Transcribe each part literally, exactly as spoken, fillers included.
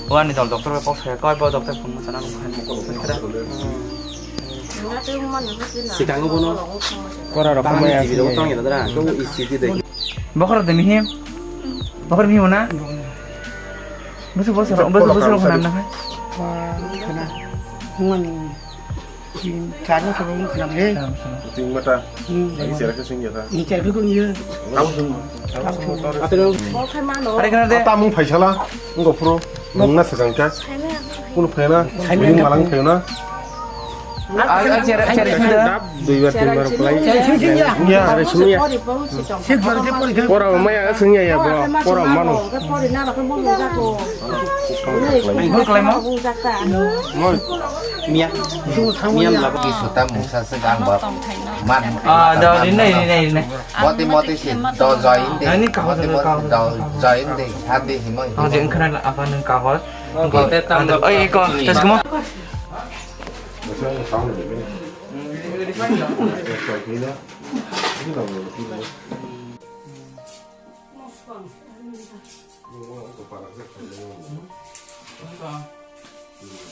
Wani dol doctor bai kok saya, koi bo doctor phone mo sana nung khan. Sikang bono. Kora rok tang ni jibi rok tang ya dara. Tong E C G dai. Bokhorok de mihi. Bokhorok mihi mana? Busu busu rok, busu busu rok khana na. Khana. Human. Tin, char bosor wng khwnam le. Tin mata. Hmm. Ani chera khe sing ya ta. Ni chera khe sing ya. Tamo sung. Tamo sung. Ate no. Are khana de. Ata mung phaisala. Ngo pro. Mung na sajang ka. Kuno phaina. Mung malang phaina. A, a, chera, chera, chera. Dap, dui bar, tin bar play. Chera sing ya. Ya, are sung ya. Sik bar de pori khe. Pora maya sung ya ya bo. Pora mano. Pori na ba ko bo ga ko. Ang ko klai mo. Mo. Miya. Miya labo ki suta mungsa se gang ba. Man. Ah, da, ri nai, ri nai, ri nai. Moti moti si do join de. Ani kahor, moti moti kahor, do kahor. Join de. Hati himo. Ah, jeng khana apa nang kahor. Oke, te tam do. Oi, iko, tas kumo. Wngkha.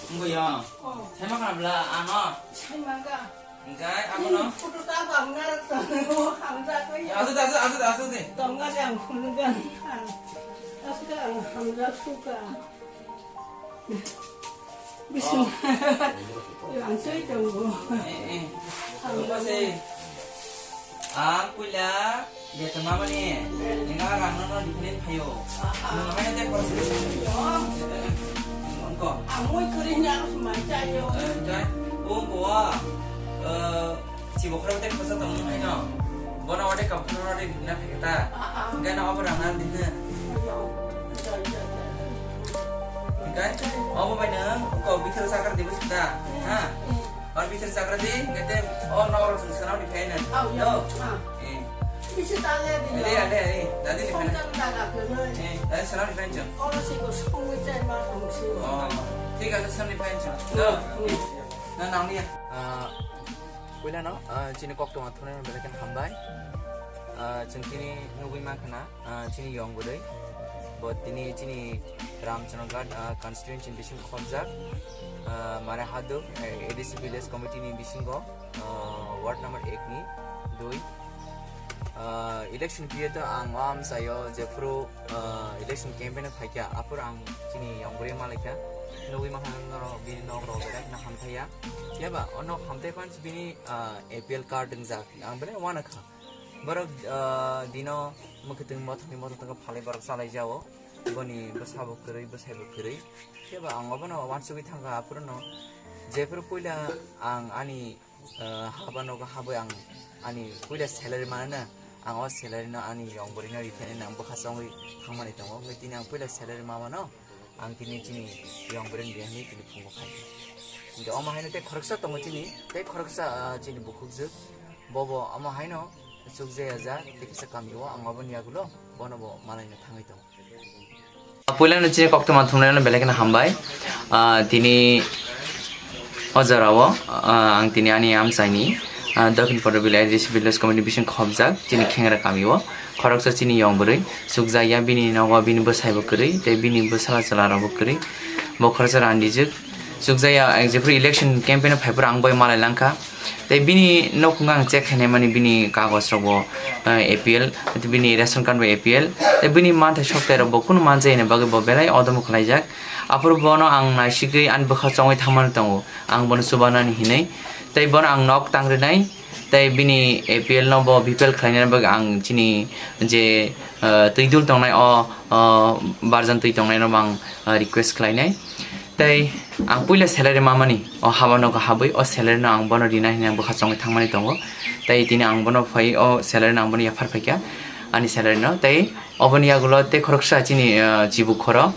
Wngkha ya. Oh. Saima khna bla ano. Saima ga. Hingkai abo no. Photo ta bang na rak ta. Hamja ko ya. Asu, asu, asu, asu de. Tong ga jang khun ga. Asu ga hamja suka. Bising. Yo, ang soi tongo. Eh, eh. Ang soi. Ang puila, dia tengah mana ni? Enggak, orang nonton di sini, ayo. Nonton aja deh, kalau sini. Nonton. Ang mui kering ni harus main cayo. Eh, kan? Oh, gua. Eh, Chibo khorok tei khosa tong nai no. Bono ode kap khorok ode bina phekta. Ah, ah. Hingke no obo rang nang dine. Hingke obo bai nang ko bithir sakar dibo sita. Ha? Or bithir sakar di, hingke te o no ro sung sanam di phai nang. Au, ya. Yo. Ah. Eh. Bisi tale di. Ade, ade, ade. Dadi di phai nang. Song jang daga kene. Eh, dadi sanam di phai nang. Oro si ko song wi chai ma song si. Oh. Thik ase, sanam di phai nang. Yo. Hmm. Na nang ni ya. Ah. Puilano, ah, chini koktwma thungnai belai kheno hambai. Ah, chwng tini nugwi mankha na, ah, chini yong bwrwi. Bo tini chini Ramchandraghat, ah, constituency ni bising khopjak, ah, Mare Haduk, eh, A D C village committee ni bisingo, ah, ward number ek ni dui. Ah, election period o ang o amchaio jephuru, ah, election campaign o phaikha, aphuru ang chini yong bwrwi malaikha. Nugwi mankha norok bini nok rok belai kheno hamthaiya. Phiya ba o nok hamthai phano bini, ah, A P L card wngjak. Ang belai uanakha. Borok, ah, dino mwkhwtwng mothokni mothok phalwi borok chalaijao. Boni bwsabo kwrwi, bwsaibo kwrwi. Phiya ba ang obono uansugwi thangkha, aphuru no jephuru puila ang ani, ah, haba nogo habwi ang ani puila salary manana, ang o salary no ani yong bwrwi no riphainai nang bwkha chongwi thangmani tongo. Wngwi tini ang puila salary mamano. Ang tini chini yong bwrwi ni bihikni tini phungo khai. Hingke omo haino tei khoroksa tongo chini, tei khoroksa, ah, chini bukhukjwk. Bobo omo haino chukjaya ja, tei kisa kamio ang obo ni yagulo, bono bo malaino thangwi tongo. Puilano chini koktwma thungnai no belai kheno hambai. Ah, tini O jorao, ah, ang tini ani amchaini, ah, Dokhin Porobili A D C Village Committee bising khopjak chini Khengra kamio khoroksa chini yong bwrwi chukjakya, bini nogo bini bwsaibo kwrwi tei bini bwsala chwlarokbo kwrwi. Bo khoroksa randijwk, Chukjaya, ang jephuru election campaign o phaiphuru ang bai malai langkha. Tei bini nokhungo ang check khainai mani bini kagoj rok bo, eh, A P L, bini ration card bo A P L. Tei bini manthai soktai rok bo kunu manjai ni bagwi bo belai odomo khlaijak. Aphuru bono ang naisigwi ani bwkha chongwi thangmani tongo. Ang bono chubanani hinwi. Tei bono ang nok tangrinai. Tei bini A P L no bo B P L khlainani bagwi ang chini je, eh, twi dul tongnai o, o barjan twi tongnai no bo ang, eh, request khlainai. Tei ang puila salary mamani, o haba nogo habwi o salary no ang bono rina hinwi ang bwkha chongwi thangmani tongo. Tei tini ang bono phai o salary no ang bono yaphar phaikha ani salary no. Tei oboni yagulo tei khoroksa chini, ah, chibu khoro,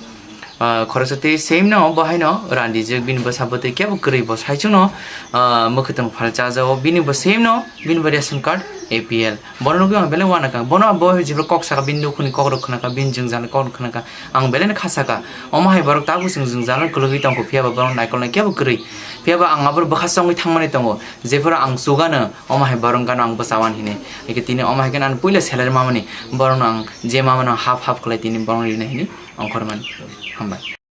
ah, khoroksa tei same no bo haino randijak bini bwsa bwtwi kebo kwrwi bo saichung no, ah, mwkhwtwng phalchajago bini bo same no bini bo ration card A P L. Bono nugwi ang belai uanakha. Bono bo jephuru kok saka bini nukhungni kok rok khwnakha, bini jwngjal ni kok rok khwnakha. Ang belai no kha saka. Omo hai borok tabuk chwng jwngjal no kwlwgwi tongkho, phiya ba borok naikolnai kebo kwrwi. Phiya ba ang abo bwkha chongwi thangmani tongo. Jephuru ang chugano, omo hai borok gano ang bwchawan hini. Eke tini omo hai khe ani puila salary mamani. Borok no ang je mamano half half khlai tini borok rina hini ongkhormani. Hambai.